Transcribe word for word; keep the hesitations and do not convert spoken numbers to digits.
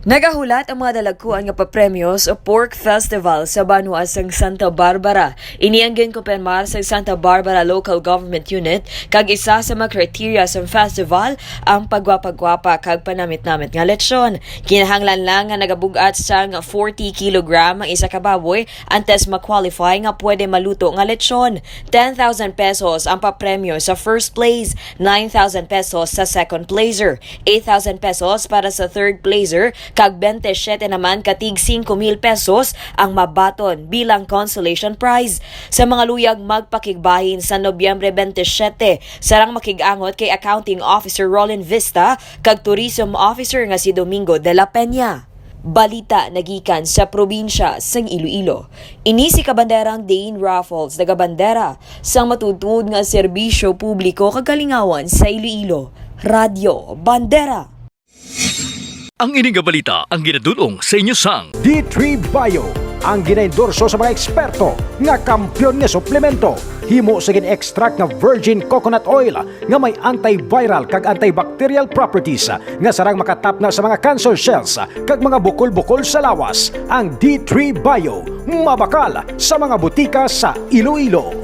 Nagahulat ang mga dalagkuan nga papremyo sa Pork Festival sa banwa sang Santa Barbara. Ini ang ginkumpirmar sa Santa Barbara Local Government Unit kag isa sa mga kriteriya sang festival ang pagwapa-gwapa kag panamit-namit nga lechon. Kinahanglan lang nga nagabug-at sang forty kilogram ang isa ka baboy antes ma-qualify nga pwede maluto nga lechon. Ten thousand pesos ang papremyo sa first place, nine thousand pesos sa second placer, eight thousand pesos para sa third placer, kag twenty-seven naman ka tig singko mil pesos ang mabaton bilang consolation prize. Sa mga luyag magpakigbahin sa Nobyembre twenty-seven, sarang makig-angot kay Accounting Officer Roland Vista kag Tourism Officer nga si Domingo de la Peña. Balita nagikan sa probinsya sang Iloilo. Ini si Kabanderang Dane Raffles, nagabandera sang matuod-tuod nga serbisyo publiko kag kalingawan sa Iloilo. Radyo Bandera. Ang ini nga balita ang ginadul-ong sa inyo sang D three Bio, ang ginaendorso sa mga eksperto nga kampiyon nga suplemento. Himo sa gin-extract nga virgin coconut oil nga may antiviral kag antibacterial properties nga sarang makatapna sa mga cancer cells kag mga bukol-bukol sa lawas. Ang D three Bio mabakal sa mga butika sa Iloilo.